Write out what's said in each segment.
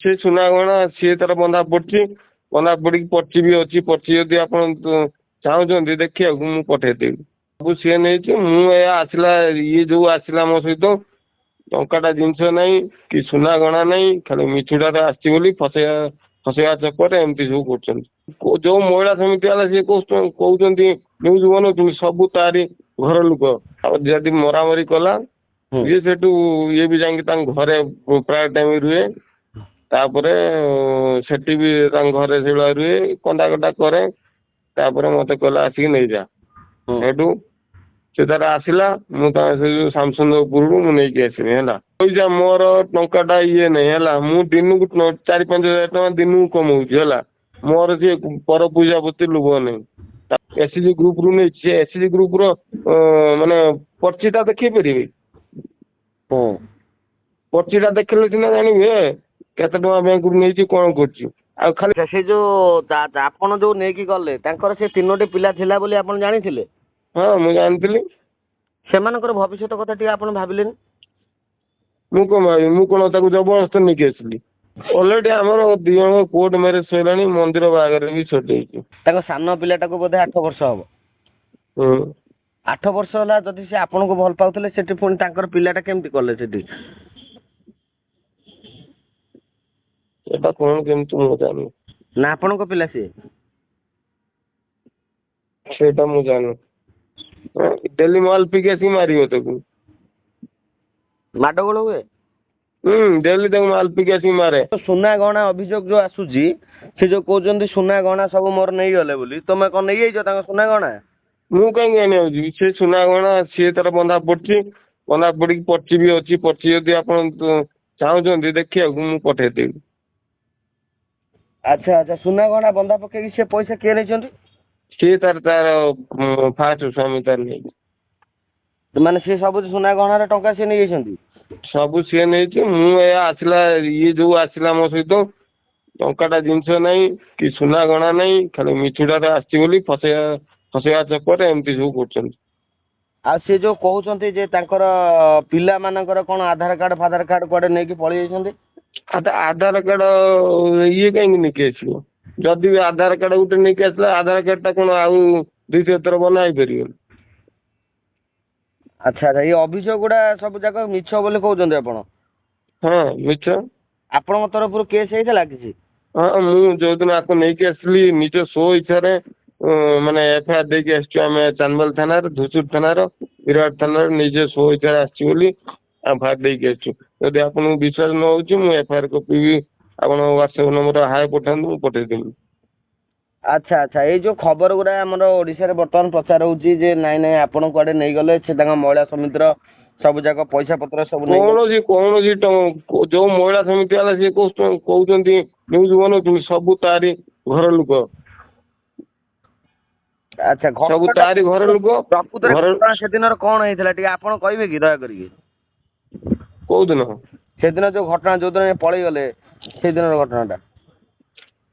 ସେ ସୁନା ଗହଣା ସିଏ ତାର ବନ୍ଧା ପଡ଼ିଛି, ବନ୍ଧା ପଡ଼ିକି ପର୍ଚି ବି ଅଛି। ପର୍ଚି ଯଦି ଆପଣ ଚାହୁଁଛନ୍ତି ଦେଖିବାକୁ, ମୁଁ ପଠେଇଦେବି। ସବୁ ସିଏ ନେଇଛି। ମୁଁ ଏ ଆସିଲା, ଇଏ ଯୋଉ ଆସିଲା ମୋ ସହିତ, ଟଙ୍କାଟା ଜିନିଷ ନାହିଁ କି ସୁନା ଗହଣା ନାହିଁ, ଖାଲି ମିଛୁଟାରେ ଆସିଛି ବୋଲି ଫସେଇବା ଫସେଇବା ଚକ୍କରରେ ଏମିତି ସବୁ କରୁଛନ୍ତି। ଯୋଉ ମହିଳା ସମିତି ବାଲା ସିଏ କହୁଛନ୍ତି, ନ୍ୟୁଜ୍ ବନଉଛନ୍ତି, ସବୁ ତାରି ଘର ଲୋକ। ଆଉ ଯଦି ମରାମରି କଲା, ଇଏ ସେଠୁ ଇଏ ବି ଯାଇକି ତାଙ୍କ ଘରେ ପ୍ରାୟ ଟାଇମ୍ ରୁହେ। ତାପରେ ସେଠି ବି ତାଙ୍କ ଘରେ ସେଇଭଳିଆ ରୁହେ, କନ୍ଦା କଟା କରେ। ତାପରେ ମୋତେ କହିଲା ଆସିକି ନେଇଯା। ସେଇଠୁ ସେ ତାର ଆସିଲା, ମୁଁ ତାଙ୍କ ସେ ଯୋଉ ସାମସୁନ୍ଦରପୁରରୁ ମୁଁ ନେଇକି ଆସିଲି। ହେଲା ପଇସା ମୋର ଟଙ୍କାଟା ଇଏ ନାହିଁ। ହେଲା, ମୁଁ ଦିନକୁ 4-5 ହଜାର ଟଙ୍କା ଦିନକୁ କମଉଛି। ହେଲା, ମୋର ସିଏ ପର ପଇସା ପ୍ରତି ଲୋଭ ନାହିଁ। ଏସ୍ ଜି ଗ୍ରୁପରୁ ନେଇଛି। ସେ ଏସ୍ ଜି ଗ୍ରୁପର ମାନେ ପର୍ଚିଟା ଦେଖେଇ ପାରିବେ? ପର୍ଚିଟା ଦେଖିଲେ ସିନା ଜାଣିବେ କେତେ ଟଙ୍କା ବ୍ୟାଙ୍କରୁ ନେଇଛି, କ'ଣ କରୁଛି। ଆଉ ଖାଲି ସେ ଯୋଉ ଆପଣ ଯୋଉ ନେଇକି ଗଲେ, ତାଙ୍କର ସେ ତିନୋଟି ପିଲା ଥିଲା ବୋଲି ଆପଣ ଜାଣିଥିଲେ? ହଁ, ମୁଁ ଜାଣିଥିଲି। ସେମାନଙ୍କର ଭବିଷ୍ୟତ କଥା ଟିକେ ଆପଣ ଭାବିଲେନି? ମୁଁ କ'ଣ ଭାବିବି? ମୁଁ କ'ଣ ତାକୁ ଜବରଦସ୍ତ ନେଇକି ଆସିଲି? ଅଲରେଡି ଆମର 2 ଜଣଙ୍କ କୋର୍ଟ ମ୍ୟାରେଜ ସରିଲାଣି, ମନ୍ଦିର ବାହାଘର ବି ସରିଯାଇଛି। ତାଙ୍କ ସାନ ପିଲାଟାକୁ ବୋଧେ 8 ବର୍ଷ ହବ। 8 ବର୍ଷ ହେଲା, ଯଦି ସେ ଆପଣଙ୍କୁ ଭଲ ପାଉଥିଲେ, ସେଠି ପୁଣି ତାଙ୍କର ପିଲାଟା କେମିତି କଲେ ସେଠି? ସେଟା କ'ଣ କେମିତି ମୁଁ ଜାଣିନି। ନା ଆପଣଙ୍କ ପିଲା ସିଏ? ସେଇଟା ମୁଁ ଜାଣିନି। ଡେଲି ମାଲ ପିଇକି ଆସିକି ମାରିବ ତାକୁ। ମାଡ଼ଗୋଳ ହୁଏ? ଡେଲି ତାକୁ ମାଲ ପିଇକି ଆସିକି ମାରେ। ସୁନା ଗହଣା ଅଭିଯୋଗ ଯୋଉ ଆସୁଛି, ସେ ଯୋଉ କହୁଛନ୍ତି ସୁନା ଗହଣା ସବୁ ମୋର ନେଇଗଲେ ବୋଲି, ତମେ କ'ଣ ନେଇଯାଇଛ ତାଙ୍କ ସୁନା ଗହଣା? ମୁଁ କାହିଁକି ଆଣିବାକୁ ଯିବି? ସେ ସୁନା ଗହଣା ସିଏ ତାର ବନ୍ଧା ପଡ଼ିଛି, ବନ୍ଧା ପଡ଼ିକି ପର୍ଚି ବି ଅଛି। ପର୍ଚି ଯଦି ଆପଣ ଚାହୁଁଛନ୍ତି ଦେଖିବାକୁ, ମୁଁ ପଠେଇଦେବି। ଆଚ୍ଛା ଆଚ୍ଛା, ସୁନା ଗହଣା ବନ୍ଧା ପକେଇକି ସେ ପଇସା କିଏ ନେଇଛନ୍ତି? ସିଏ ତାର ତାର ଫାଷ୍ଟ ସ୍ୱାମୀ ତାର ନେଇଛି। ମାନେ ସିଏ ସବୁ ସୁନା ଗହଣାର ଟଙ୍କା ସିଏ ନେଇଯାଇଛନ୍ତି? ସବୁ ସିଏ ନେଇଛି। ମୁଁ ଏ ଆସିଲା, ଇଏ ଯୋଉ ଆସିଲା ମୋ ସହିତ, ଟଙ୍କାଟା ଜିନିଷ ନାହିଁ କି ସୁନା ଗହଣା ନାହିଁ, ଖାଲି ମିଛୁଟାରେ ଆସିଛି ବୋଲି ଫସେଇବା ଫସେଇବା ଚକ୍କରରେ ଏମିତି ସବୁ କରୁଛନ୍ତି। ଆଉ ସେ ଯୋଉ କହୁଛନ୍ତି ଯେ ତାଙ୍କର ପିଲାମାନଙ୍କର କ'ଣ ଆଧାର କାର୍ଡ ଫାଧାର କାର୍ଡ କୁଆଡ଼େ ନେଇକି ପଳେଇ ଯାଇଛନ୍ତି? ଆଧାର କାର୍ଡ ଇଏ କାହିଁକି ନେଇକି ଆସିବ? ଯଦି ବି ଆଧାର କାର୍ଡ ଗୋଟେ ନେଇକି ଆସିଲା, ଆଧାର କାର୍ଡଟା କ'ଣ ଆଉ ଦ୍ୱିତୀୟ ଥର ବନା ହେଇପାରିବନି? ଆଚ୍ଛା ଆଚ୍ଛା, ଏଇ ଅଭିଯୋଗ ଗୁଡ଼ା ସବୁ ଯାକ ମିଛ ବୋଲି କହୁଛନ୍ତି ଆପଣ? ହଁ, ମିଛ। ଆପଣଙ୍କ ତରଫରୁ କେସ୍ ହେଇଥିଲା କିଛି? ହଁ, ମୁଁ ଯୋଉଦିନ ଆକୁ ନେଇକି ଆସିଲି, ନିଜ ସ୍ୱ ଇଚ୍ଛାରେ ମାନେ ଏଫଆଇଆର ଦେଇକି ଆସିଛୁ ଆମେ ଚାନ୍ଦବାଲି ଥାନାରେ, ଧୂସରି ଥାନାର, ବିରାଟ ଥାନାରେ। ନିଜେ ସ୍ୱ ଇଚ୍ଛାରେ ଆସିଛି ବୋଲି ଏଫଆଇଆର ଦେଇକି ଆସିଛୁ। ଯଦି ଆପଣଙ୍କୁ ବିଶ୍ୱାସ ନ ହେଉଛି, ମୁଁ ଏଫଆଇଆର କପି ବି ଆପଣ ହ୍ୱାଟ୍ସଆପ୍ ନମ୍ବର ହାଏ ପଠାନ୍ତୁ, ମୁଁ ପଠେଇଦେବି। ଆଚ୍ଛା ଆଚ୍ଛା, ଏଇ ଯୋଉ ଖବର ଗୁଡ଼ା ଆମର ଓଡ଼ିଶାରେ ବର୍ତ୍ତମାନ ପ୍ରଚାର ହେଉଛି ଯେ ନାଇଁ ନାଇଁ ଆପଣ କୁଆଡ଼େ ନେଇଗଲେ, ସେ ତାଙ୍କ ମହିଳା ସମିତିର ସବୁ ଯାକ ପଇସା ପତ୍ର ସବୁ କୌଣସି କୌଣସି ଯୋଉ ମହିଳା ସମିତି ବାଲା ସିଏ କହୁଛନ୍ତି, ନ୍ୟୁଜ୍ ବନଉଛନ୍ତି, ସବୁ ତାରି ଘର ଲୋକ। ଆଚ୍ଛା, ସବୁ ତାରି ଘର ଲୋକ। ପ୍ରକୃତରେ ସେଦିନର କ'ଣ ହେଇଥିଲା ଟିକେ ଆପଣ କହିବେ କି ଦୟା କରିକି? କୋଉ ଦିନ? ସେଦିନ ଯୋଉ ଘଟଣା, ଯୋଉଦିନ ପଳେଇଗଲେ, ସେଇଦିନର ଘଟଣାଟା।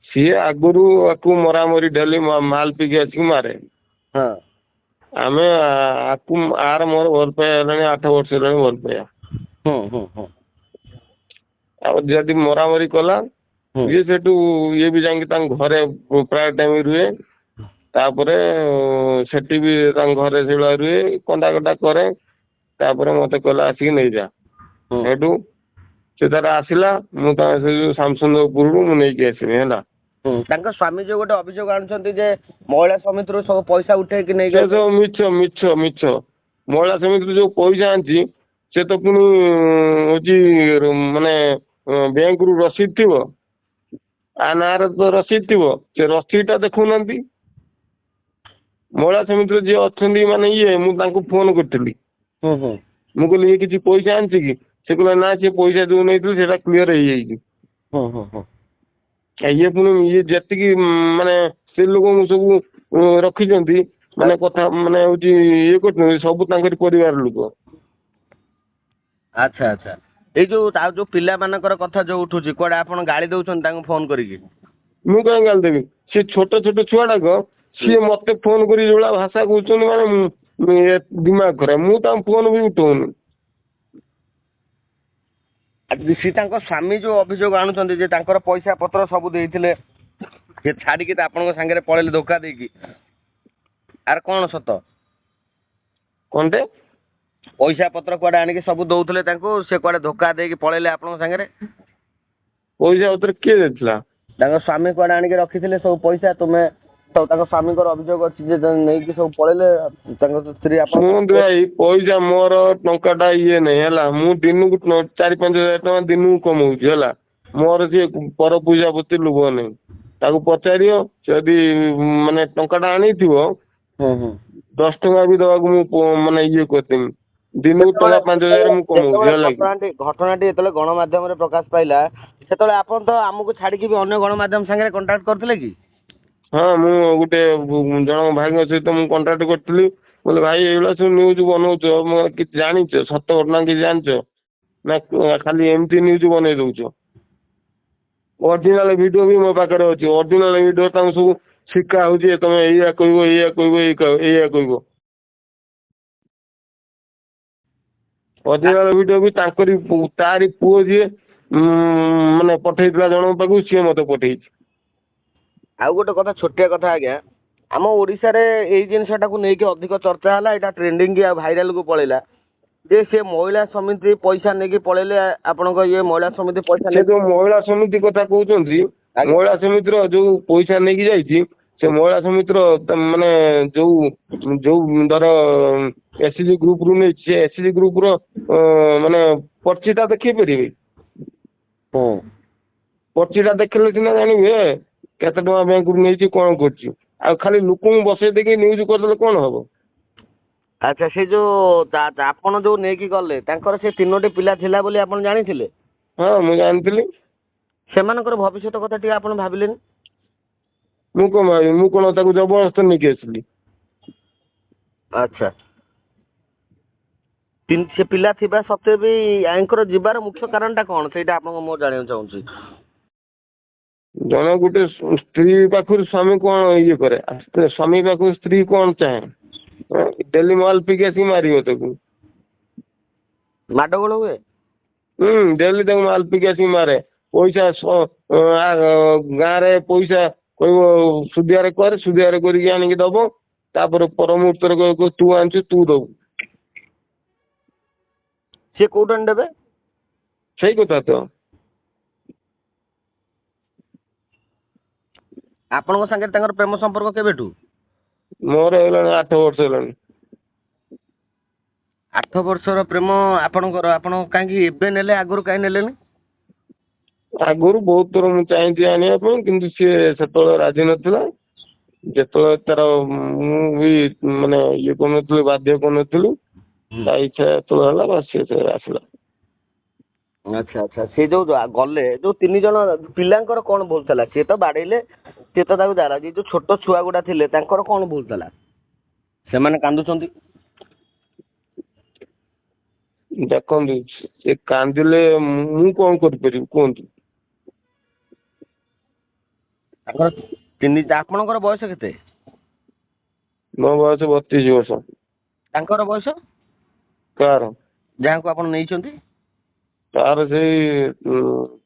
ସିଏ ଆଗରୁ ଆକୁ ମରାମରି ଡେଲି ମାଲ ପିଇକି ଆସିକି ମାରେ। ହଁ, ଆମେ ଆକୁ ଆର ମୋର ଭଲ ପାଇବା ହେଲାଣି, 8 ବର୍ଷ ହେଲାଣି ଭଲ ପାଇବା। ଆଉ ଯଦି ମରାମରି କଲା, ଇଏ ସେଠୁ ଇଏ ବି ଯାଇକି ତାଙ୍କ ଘରେ ପ୍ରାୟ ଟାଇମ୍ ରୁହେ। ତାପରେ ସେଠି ବି ତାଙ୍କ ଘରେ ସେଇଭଳିଆ ରୁହେ, କନ୍ଦା କଟା କରେ। ତାପରେ ମୋତେ କହିଲା ଆସିକି ନେଇଯା। ସେଇଠୁ ସେ ତାର ଆସିଲା, ମୁଁ ତାଙ୍କ ସେ ଯୋଉ ସାମସୁନ୍ଦରପୁରରୁ ମୁଁ ନେଇକି ଆସିଲି। ହେଲା, ତାଙ୍କ ସ୍ୱାମୀ ଯୋଉ ଗୋଟେ ଅଭିଯୋଗ ଆଣୁଛନ୍ତି ଯେ ମହିଳା ସମିତିରୁ ସବୁ ପଇସା ଉଠେଇକି ନେଇକି? ସେ ସବୁ ମିଛ, ମିଛ, ମିଛ। ମହିଳା ସମିତିରୁ ଯୋଉ ପଇସା ଆଣିଛି, ସେ ତ ପୁଣି ହଉଛି ମାନେ ବ୍ୟାଙ୍କରୁ ରସିଦ ଥିବ, ଆ ନାଁରେ ତ ରସିଦ ଥିବ, ସେ ରସିଦଟା ଦେଖଉନାହାନ୍ତି। ମହିଳା ସମିତିରେ ଯିଏ ଅଛନ୍ତି, ମାନେ ଇଏ, ମୁଁ ତାଙ୍କୁ ଫୋନ କରିଥିଲି। ମୁଁ କହିଲି ଇଏ କିଛି ପଇସା ଆଣିଛି କି? ସେ କହିଲେ ନା, ସେ ପଇସା ଯୋଉ ନେଇଥିଲି ସେଇଟା କ୍ଲିୟର ହେଇଯାଇଛି। ଇଏ ପୁଣି ଇଏ ଯେତିକି ମାନେ ସ୍ତ୍ରୀ ଲୋକଙ୍କୁ ସବୁ ରଖିଛନ୍ତି, ମାନେ କଥା ମାନେ ହଉଛି ଇଏ କରୁଛନ୍ତି, ସବୁ ତାଙ୍କରି ପରିବାର ଲୋକ। ଆଚ୍ଛା ଆଚ୍ଛା, ଏଇ ଯୋଉ ଆଉ ଯୋଉ ପିଲାମାନଙ୍କର କଥା ଯୋଉ ଉଠୁଛି, କୁଆଡ଼େ ଆପଣ ଗାଳି ଦଉଛନ୍ତି ତାଙ୍କୁ ଫୋନ କରିକି? ମୁଁ କାହିଁ ଗାଳି ଦେବି? ସେ ଛୋଟ ଛୋଟ ଛୁଆଟାକ ସିଏ ମତେ ଫୋନ କରି ଯୋଉଭଳିଆ ଭାଷା କହୁଛନ୍ତି, ମାନେ ଦିମାଗ ଖରାପ। ମୁଁ ତାଙ୍କ ଫୋନ ବି ଉଠଉନି। ସେ ତାଙ୍କ ସ୍ୱାମୀ ଯୋଉ ଅଭିଯୋଗ ଆଣୁଛନ୍ତି ଯେ ତାଙ୍କର ପଇସା ପତ୍ର ସବୁ ଦେଇଥିଲେ, ସେ ଛାଡ଼ିକି ତ ଆପଣଙ୍କ ସାଙ୍ଗରେ ପଳେଇଲେ ଧୋକା ଦେଇକି, ଆର କ'ଣ ସତ? କ'ଣଟେ? ପଇସା ପତ୍ର କୁଆଡ଼େ ଆଣିକି ସବୁ ଦଉଥିଲେ ତାଙ୍କୁ, ସେ କୁଆଡ଼େ ଧୋକା ଦେଇକି ପଳେଇଲେ ଆପଣଙ୍କ ସାଙ୍ଗରେ। ପଇସା ପତ୍ର କିଏ ଦେଇଥିଲା? ତାଙ୍କ ସ୍ୱାମୀ କୁଆଡ଼େ ଆଣିକି ରଖିଥିଲେ ସବୁ ପଇସା, ତୁମେ ସବୁ ତାଙ୍କ ସ୍ୱାମୀଙ୍କର ଅଭିଯୋଗ ଅଛି ଯେ ନେଇକି ସବୁ ପଳେଇଲେ ତାଙ୍କ ସ୍ତ୍ରୀ ଆପଣ। ଶୁଣନ୍ତୁ ଭାଇ, ପଇସା ମୋର ଟଙ୍କାଟା ଇଏ ନାହିଁ ହେଲା। ମୁଁ ଦିନକୁ 4-5 ହଜାର ଟଙ୍କା ଦିନକୁ କମଉଛି ହେଲା। ମୋର ସିଏ ପର ପଇସା ପ୍ରତି ଲୋଭ ନାହିଁ। ତାକୁ ପଚାରିବ, ଯଦି ମାନେ ଟଙ୍କାଟା ଆଣିଥିବ, 10 ଟଙ୍କା ବି ଦେବାକୁ ମୁଁ ମାନେ ଇଏ କରିଦେମି। ଦିନକୁ ଟଙ୍କା 5 ହଜାର ମୁଁ କମଉଛି ହେଲା କି। ଘଟଣାଟି ଯେତେବେଳେ ଗଣମାଧ୍ୟମରେ ପ୍ରକାଶ ପାଇଲା, ସେତେବେଳେ ଆପଣ ତ ଆମକୁ ଛାଡ଼ିକି ବି ଅନ୍ୟ ଗଣମାଧ୍ୟମ ସାଙ୍ଗରେ କଣ୍ଟାକ୍ଟ କରିଥିଲେ କି? ହଁ, ମୁଁ ଗୋଟେ ଜଣଙ୍କ ଭାଇଙ୍କ ସହିତ ମୁଁ କଣ୍ଟାକ୍ଟ କରିଥିଲି। କହିଲି ଭାଇ, ଏଇଭଳିଆ ସବୁ ନ୍ୟୁଜ୍ ବନଉଛ, କିଛି ଜାଣିଛ ସତ ଘଟଣା କିଛି ଜାଣିଛ ନା ଖାଲି ଏମିତି ନ୍ୟୁଜ୍ ବନେଇ ଦେଉଛ? ଅରିଜିନାଲ୍ ଭିଡ଼ିଓ ବି ମୋ ପାଖରେ ଅଛି। ଅରିଜିନାଲ୍ ଭିଡ଼ିଓ ତାଙ୍କୁ ସବୁ ଶିଖା ହେଉଛି, ତମେ ଏଇଆ କହିବ, ଏଇଆ କହିବ, ଏଇଆ କହିବ। ଅରିଜିନାଲ୍ ଭିଡ଼ିଓ ବି ତାଙ୍କରି ତାରି ପୁଅ ଯିଏ ମାନେ ପଠେଇଥିଲା ଜଣଙ୍କ ପାଖକୁ, ସିଏ ମୋତେ ପଠେଇଛି। ଆଉ ଗୋଟେ କଥା, ଛୋଟିଆ କଥା ଆଜ୍ଞା, ଆମ ଓଡ଼ିଶାରେ ଏଇ ଜିନିଷଟାକୁ ନେଇକି ଅଧିକ ଚର୍ଚ୍ଚା ହେଲା, ଏଇଟା ଟ୍ରେଣ୍ଡିଙ୍ଗ ଆଉ ଭାଇରାଲକୁ ପଳେଇଲା ଯେ ସେ ମହିଳା ସମିତି ପଇସା ନେଇକି ପଳେଇଲେ ଆପଣଙ୍କ ଇଏ ମହିଳା ସମିତି ପଇସା। ସେ ଯୋଉ ମହିଳା ସମିତି କଥା କହୁଛନ୍ତି, ମହିଳା ସମିତିର ଯୋଉ ପଇସା ନେଇକି ଯାଇଛି, ସେ ମହିଳା ସମିତିର ମାନେ ଯୋଉ ଯୋଉ ଧର ଏସ୍ ଜି ଗ୍ରୁପରୁ ନେଇଛି, ସେ ଏସ୍ ଜି ଗ୍ରୁପର ମାନେ ପର୍ଚିଟା ଦେଖେଇ ପାରିବେ? ପର୍ଚିଟା ଦେଖିଲେ ସିନା ଜାଣିବେ କେତେ ଟଙ୍କା ବ୍ୟାଙ୍କରୁ ନେଇଛି, କ'ଣ କରୁଛି। ଆଉ ଖାଲି ଲୋକଙ୍କୁ ବସେଇ ଦେଇକି ନ୍ୟୁଜ୍ କରିଦେଲେ କ'ଣ ହବ? ଆଚ୍ଛା, ସେ ଯୋଉ ଆପଣ ଯୋଉ ନେଇକି ଗଲେ, ତାଙ୍କର ସେ 3ଟି ପିଲା ଥିଲା ବୋଲି ଆପଣ ଜାଣିଥିଲେ? ହଁ, ମୁଁ ଜାଣିଥିଲି। ସେମାନଙ୍କର ଭବିଷ୍ୟତ କଥା ଟିକେ ଆପଣ ଭାବିଲେନି? ମୁଁ କ'ଣ ଭାବିବି? ମୁଁ କ'ଣ ତାକୁ ଜବରଦସ୍ତ ନେଇକି ଆସିଲି? ଆଚ୍ଛା, ସେ ପିଲା ଥିବା ସତ୍ତ୍ୱେ ବି ୟାଙ୍କର ଯିବାର ମୁଖ୍ୟ କାରଣଟା କ'ଣ, ସେଇଟା ଆପଣଙ୍କ ମୁଁ ଜାଣିବାକୁ ଚାହୁଁଛି। ଜଣେ ଗୋଟେ ସ୍ତ୍ରୀ ପାଖରୁ ସ୍ୱାମୀ କ'ଣ ଇଏ କରେ, ସ୍ୱାମୀ ପାଖରୁ ସ୍ତ୍ରୀ କ'ଣ ଚାହେଁ? ଡେଲି ମାଲ ପିଇକି ଆସିକି ମାରିବ ତାକୁ। ମାଡ଼ଗୋଳ ହୁଏ? ଡେଲି ତାକୁ ମାଲ ପିଇକି ଆସିକି ମାରେ। ପଇସା ଗାଁରେ ପଇସା କହିବ ସୁଧିଆରେ କରେ, ସୁଧିଆରେ କରିକି ଆଣିକି ଦବ। ତାପରେ ପର ମୁହୂର୍ତ୍ତରେ କହିବ ତୁ ଆଣିଛୁ, ତୁ ଦବୁ। ସିଏ କୋଉଠୁ ଆଣି ଦେବେ? ସେଇ କଥା ତ। ଆପଣଙ୍କ ସାଙ୍ଗରେ ତାଙ୍କର ପ୍ରେମ ସମ୍ପର୍କ କେବେଠୁ? ମୋର ହେଇଗଲାଣି 8 ବର୍ଷ ହେଲାଣି। 8 ବର୍ଷର ପ୍ରେମ ଆପଣଙ୍କର, ଆପଣ କାହିଁକି ଏବେ ନେଲେ, ଆଗରୁ କାହିଁ ନେଲେନି? ଆଗରୁ ବହୁତ ଥର ମୁଁ ଚାହିଁଛି ଆଣିବା ପାଇଁ, କିନ୍ତୁ ସିଏ ସେତେବେଳେ ରାଜି ନଥିଲା। ଯେତେବେଳେ ତାର ମୁଁ ବି ମାନେ ଇଏ କରୁନଥିଲି, ବାଧ୍ୟ କରୁନଥିଲି, ତା ଇଚ୍ଛା ଯେତେବେଳେ ହେଲା ବାସ୍ ସିଏ ଆସିଲା। ଆଚ୍ଛା ଆଚ୍ଛା, ସେ ଯୋଉ ଗଲେ ଯୋଉ 3 ଜଣ ପିଲାଙ୍କର କ'ଣ ଭୁଲ ଥିଲା? ସିଏ ତ ବାଡ଼େଇଲେ, ସିଏ ତ ତାକୁ ଜାଲା, ଯୋଉ ଛୋଟ ଛୁଆ ଗୁଡ଼ା ଥିଲେ ତାଙ୍କର କ'ଣ ଭୁଲ ଥିଲା? ସେମାନେ କାନ୍ଦୁଛନ୍ତି। ଦେଖନ୍ତୁ, ସେ କାନ୍ଦିଲେ ମୁଁ କ'ଣ କରିପାରିବି କୁହନ୍ତୁ? ତାଙ୍କର 3, ଆପଣଙ୍କର ବୟସ କେତେ? ମୋ ବୟସ 32 ବର୍ଷ। ତାଙ୍କର ବୟସ? କାହାର? ଯାହାକୁ ଆପଣ ନେଇଛନ୍ତି। ତାର ସେଇ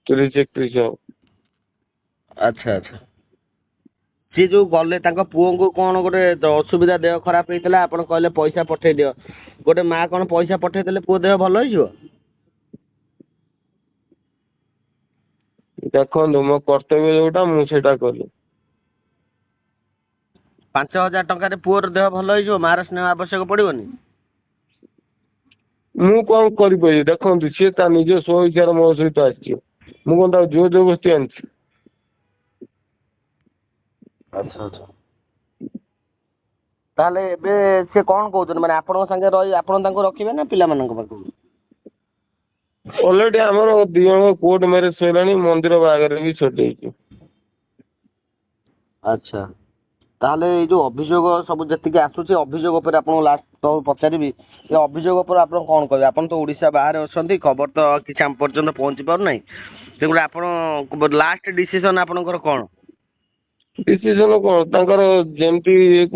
30-31 ହବ। ଆଚ୍ଛା ଆଚ୍ଛା, ସିଏ ଯୋଉ ଗଲେ ତାଙ୍କ ପୁଅଙ୍କୁ କ'ଣ ଗୋଟେ ଅସୁବିଧା, ଦେହ ଖରାପ ହେଇଥିଲା, ଆପଣ କହିଲେ ପଇସା ପଠେଇ ଦିଅ। ଗୋଟେ ମା କ'ଣ ପଇସା ପଠେଇଦେଲେ ପୁଅ ଦେହ ଭଲ ହେଇଯିବ? ଦେଖନ୍ତୁ, ମୋ କର୍ତ୍ତବ୍ୟ ଯୋଉଟା ମୁଁ ସେଇଟା କଲି। 5 ହଜାର ଟଙ୍କାରେ ପୁଅର ଦେହ ଭଲ ହେଇଯିବ, ମାର ସ୍ନେହ ଆବଶ୍ୟକ ପଡ଼ିବନି? ମୁଁ କ'ଣ କରିପାରିବି? ଦେଖନ୍ତୁ, ସିଏ ତା ନିଜ ସ୍ୱଇଚ୍ଛାରେ ମୋ ସହିତ ଆସିଛି, ମୁଁ କ'ଣ ତାକୁ ଜୋର ଜବରଦସ୍ତି ଆଣିଛି? ଆଚ୍ଛା ଆଚ୍ଛା, ତାହେଲେ ଏବେ ସେ କ'ଣ କହୁଛନ୍ତି, ମାନେ ଆପଣଙ୍କ ସାଙ୍ଗରେ ରହି ଆପଣ ତାଙ୍କୁ ରଖିବେ ନା ପିଲାମାନଙ୍କ ପାଖକୁ? ଅଲରେଡ଼ି ଆମର 2 ଜଣଙ୍କ କୋର୍ଟ ମ୍ୟାରେଜ୍ ସରିଲାଣି, ମନ୍ଦିର ବାହାଘର ବି ସରିଯାଇଛି। ଆଚ୍ଛା, ତାହେଲେ ଏଇ ଯୋଉ ଅଭିଯୋଗ ସବୁ ଯେତିକି ଆସୁଛି, ଅଭିଯୋଗ ଉପରେ ଆପଣଙ୍କୁ ଲାଷ୍ଟ ତ ପଚାରିବି, ଏ ଅଭିଯୋଗ ଉପରେ ଆପଣ କ'ଣ କହିବେ? ଆପଣ ତ ଓଡ଼ିଶା ବାହାରେ ଅଛନ୍ତି, ଖବର ତ କିଛି ଆମ ପର୍ଯ୍ୟନ୍ତ ପହଞ୍ଚି ପାରୁନାହିଁ, ତେଣୁ ଆପଣ ଲାଷ୍ଟ ଡିସିସନ୍ ଆପଣଙ୍କର କ'ଣ? ଡିସିସନ୍ କ'ଣ, ତାଙ୍କର ଯେମିତି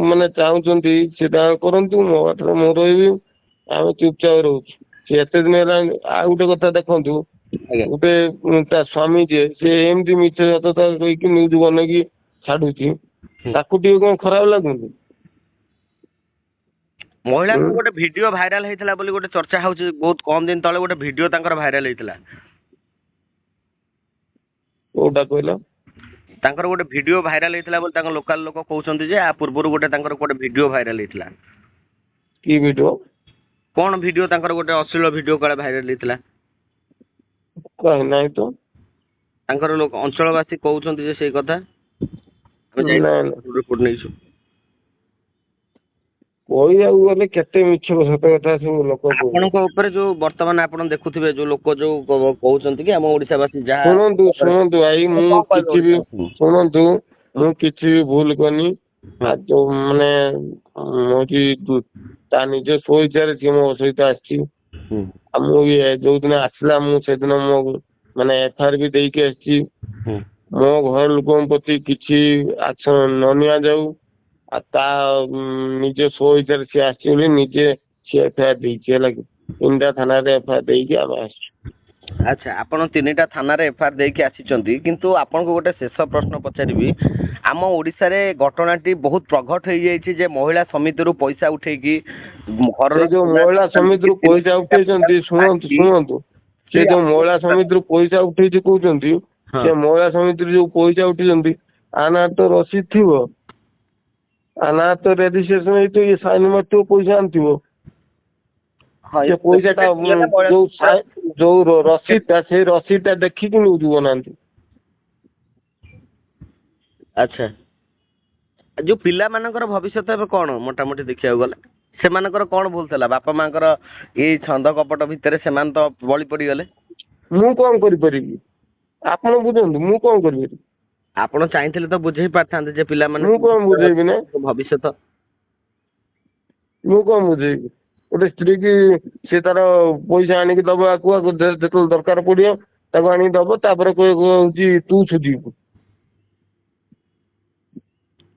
ମାନେ ଚାହୁଁଛନ୍ତି ସେ ତାଙ୍କର କରନ୍ତୁ। ମୋ ବାଟରେ ମୁଁ ରହିବି, ଆମେ ଚୁପଚାପ ରହୁଛୁ। ସେ ଏତେ ଦିନ ହେଲାଣି। ଆଉ ଗୋଟେ କଥା ଦେଖନ୍ତୁ, ଆଜ୍ଞା। ଗୋଟେ ତା ସ୍ୱାମୀ ଯିଏ, ସେ ଏମିତି ମିଛ ସତତା କହିକି ନ୍ୟୁଜ୍ ବନେଇକି ଛାଡୁଛି, ତାକୁ ଟିକେ କଣ ଖରାପ ଲାଗୁନି? ମହିଳାଙ୍କ ଗୋଟେ ଭିଡିଓ ଭାଇରାଲ ହେଇଥିଲା ବୋଲି ଗୋଟେ ଚର୍ଚ୍ଚା ହଉଛି। ବହୁତ କମ ଦିନ ତଳେ ଗୋଟେ ଭିଡିଓ ତାଙ୍କର ଭାଇରାଲ ହେଇଥିଲା। କୋଉଟା କହିଲ? ତାଙ୍କର ଗୋଟେ ଭିଡିଓ ଭାଇରାଲ ହେଇଥିଲା ବୋଲି ତାଙ୍କ ଲୋକାଲ ଲୋକ କହୁଛନ୍ତି ଯେ ଆ ପୂର୍ବରୁ ଗୋଟେ ତାଙ୍କର ଗୋଟେ ଭିଡିଓ ଭାଇରାଲ ହେଇଥିଲା। କି ଭିଡିଓ? କଣ ଭିଡିଓ ତାଙ୍କର ଗୋଟେ ଅଶ୍ଳୀଳ ଭିଡିଓ କାଳେ ଭାଇରାଲ ହେଇଥିଲା। କାଇଁ ନାଇଁ ତ। ତାଙ୍କର ଲୋକ ଅଞ୍ଚଳବାସୀ କହୁଛନ୍ତି ଯେ ସେଇ କଥା। ଆମେ ନାଇଁ ନାଇଁ, ରିପୋର୍ଟ ନେଇଛୁ। କହିବାକୁ ଗଲେ କେତେ ମିଛ ସତ କଥା ସବୁ ଲୋକ କହୁଛନ୍ତି। ଆପଣଙ୍କ ଉପରେ ଯୋଉ ବର୍ତ୍ତମାନ ଆପଣ ଦେଖୁଥିବେ ଯୋଉ ଲୋକ ଯୋଉ କହୁଛନ୍ତି କି ଆମ ଓଡିଶାବାସୀ ଯାହା ଶୁଣନ୍ତୁ ଶୁଣନ୍ତୁ ଭାଇ, ମୁଁ କଣ କହିବେ କିଛି ବି ଓଡ଼ିଶାବାସୀଙ୍କୁ? ଶୁଣନ୍ତୁ, ମୁଁ କିଛି ବି ଭୁଲ କରିନି। ଆଉ ଯୋଉ ମାନେ ହଉଛି ତା ନିଜ ସ୍ୱଇଚ୍ଛାରେ ସିଏ ମୋ ସହିତ ଆସିଛି। ଆଉ ମୁଁ ବି ଯୋଉଦିନ ଆସିଲା ମୁଁ ସେଦିନ ମୋ ମାନେ ଏଫଆଇଆର ବି ଦେଇକି ଆସିଛି। ମୋ ଘର ଲୋକଙ୍କ ପ୍ରତି କିଛି ଆକ୍ସନ ନ ନିଆଯାଉ। ଆଉ ତା ନିଜ ସ୍ୱଇଚ୍ଛାରେ ସିଏ ଆସିଛି ବୋଲି ନିଜେ ସିଏ ଏଫଆଇଆର ଦେଇଛି, ହେଲା କି? 3ଟା ଥାନାରେ ଏଫଆଇଆର ଦେଇକି ଆମେ ଆସିଛୁ। ଆଚ୍ଛା, ଆପଣ 3ଟା ଥାନାରେ ଏଫଆଇଆର ଦେଇକି ଆସିଛନ୍ତି, କିନ୍ତୁ ଆପଣଙ୍କୁ ଗୋଟେ ଶେଷ ପ୍ରଶ୍ନ ପଚାରିବି। ଆମ ଓଡ଼ିଶାରେ ଘଟଣାଟି ବହୁତ ପ୍ରଘଟ ହେଇଯାଇଛି ଯେ ମହିଳା ସମିତିରୁ ପଇସା ଉଠେଇକି ଘରର ସେ ଯୋଉ ମହିଳା ସମିତିରୁ ପଇସା ଉଠେଇଛନ୍ତି, ଶୁଣନ୍ତୁ ଶୁଣନ୍ତୁ, ସେ ଯୋଉ ମହିଳା ସମିତିରୁ ପଇସା ଉଠେଇଛି କହୁଛନ୍ତି, ସେ ମହିଳା ସମିତିରୁ ଯୋଉ ପଇସା ଉଠେଇଛନ୍ତି ଆ ନାଁ ତ ରସିଦ ଥିବ, ଆ ନାଁ ତ ରେଜିଷ୍ଟ୍ରେସନ ହେଇଥିବ, ଇଏ ସାଇନ ମାରିଥିବ, ପଇସା ଆଣିଥିବ। ସେ ପଇସାଟା ଯୋଉ ଯୋଉ ରସିଦ ଟା, ସେଇ ରସିଦ ଟା ଦେଖିକି ନ୍ୟୁଜ୍ ବନାନ୍ତି। ଆଚ୍ଛା, ଯୋଉ ପିଲାମାନଙ୍କର ଭବିଷ୍ୟତ ଏବେ କଣ ମୋଟାମୋଟି ଦେଖିବାକୁ ଗଲେ ସେମାନଙ୍କର କଣ ଭୁଲ ଥିଲା? ବାପା ମାଙ୍କର ଏଇ ଛନ୍ଦ କପଟ ଭିତରେ ସେମାନେ ତ ବଳି ପଡିଗଲେ। ମୁଁ କଣ କରିପାରିବି ଆପଣ ବୁଝନ୍ତୁ, ମୁଁ କଣ କରିପାରିବି? ଆପଣ ଚାହିଁଥିଲେ ତ ବୁଝେଇ ପାରିଥାନ୍ତେ ଯେ ପିଲାମାନେ ମୁଁ କଣ ବୁଝେଇବି ନା ଭବିଷ୍ୟତ। ମୁଁ କଣ ବୁଝେଇବି? ଗୋଟେ ସ୍ତ୍ରୀ କି ସେ ତାର ପଇସା ଆଣିକି ଦବ, ଆକୁ ଆକୁ ଯେତେବେଳେ ଦରକାର ପଡିବ ତାକୁ ଆଣିକି ଦବ, ତାପରେ କହୁଛି ତୁ ସୁଝିବୁ,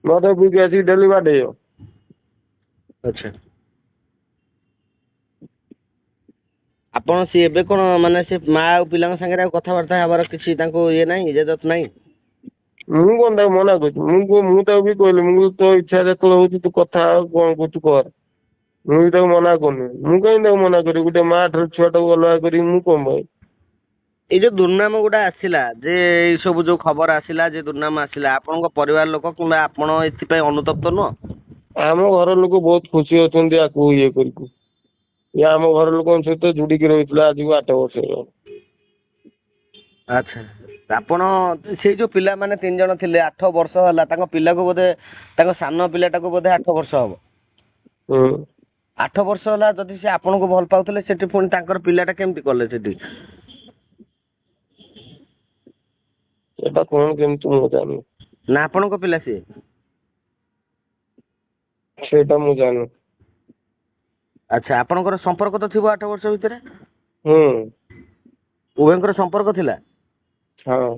ମଦ ପିଇକି ଆସିକି ଡେଲି ବାଡେଇବ। ଆଚ୍ଛା, ଆପଣ ସିଏ ଏବେ କଣ ମାନେ ସେ ମା ଆଉ ପିଲାଙ୍କ ସାଙ୍ଗରେ ଆଉ କଥାବାର୍ତ୍ତା ହେବାର କିଛି ତାଙ୍କୁ ଇଏ ନାହିଁ, ଇଜାଜତ ନାହିଁ? ମୁଁ କଣ ତାକୁ ମନା କରୁଛି? ମୁଁ ତାକୁ ବି କହିଲି, ମୁଁ ତୋ ଇଚ୍ଛା ଯେତେବେଳେ ହଉଛି ତୁ କଥା ହ, କଣ କରୁଛୁ କର। ମୁଁ ବି ତାକୁ ମନା କରୁନି। ମୁଁ କାହିଁ ତାକୁ ମନା କରିବି? ଗୋଟେ ମା ଠାରୁ ଛୁଆଟାକୁ ଅଲଗା କରିବି ମୁଁ କଣ ପାଇଁ? ଏଇ ଯୋଉ ଦୁର୍ନାମ ଗୁଡା ଆସିଲା, ଯେ ଏଇ ସବୁ ଯୋଉ ଖବର ଆସିଲା ଯେ ଦୁର୍ନାମ ଆସିଲା, ଆପଣଙ୍କ ପରିବାର ଲୋକ କିମ୍ବା ଆପଣ ଏଥିପାଇଁ ଅନୁତପ୍ତ ନୁହଁ? ଆମ ଘର ଲୋକ ବହୁତ ଖୁସି ଅଛନ୍ତି ଆକୁ ଇଏ କରିକି। ଇଏ ଆମ ଘର ଲୋକଙ୍କ ସହିତ ଜୁଡିକି ରହିଥିଲା ଆଜିକୁ 8 ବର୍ଷ ହେଇଗଲା। ଆଚ୍ଛା, ଆପଣ ସେଇ ଯୋଉ ପିଲାମାନେ 3 ଜଣ ଥିଲେ, 8 ବର୍ଷ ହେଲା ତାଙ୍କ ପିଲାକୁ ବୋଧେ, ତାଙ୍କ ସାନ ପିଲାଟାକୁ ବୋଧେ 8 ବର୍ଷ ହବ। 8 ବର୍ଷ ହେଲା ଯଦି ସେ ଆପଣଙ୍କୁ ଭଲ ପାଉଥିଲେ, ସେଠି ପୁଣି ତାଙ୍କର ପିଲାଟା କେମିତି କଲେ ସେଠି? ସେଟା କଣ କେମିତି ମୁଁ ଜାଣିନି। ନା ଆପଣଙ୍କ ପିଲା ସିଏ? ସେଇଟା ମୁଁ ଜାଣିନି। ଆଚ୍ଛା, ଆପଣଙ୍କର ସମ୍ପର୍କ ତ ଥିବ 8 ବର୍ଷ ଭିତରେ? ଉଭୟଙ୍କର ସମ୍ପର୍କ ଥିଲା? ହଁ।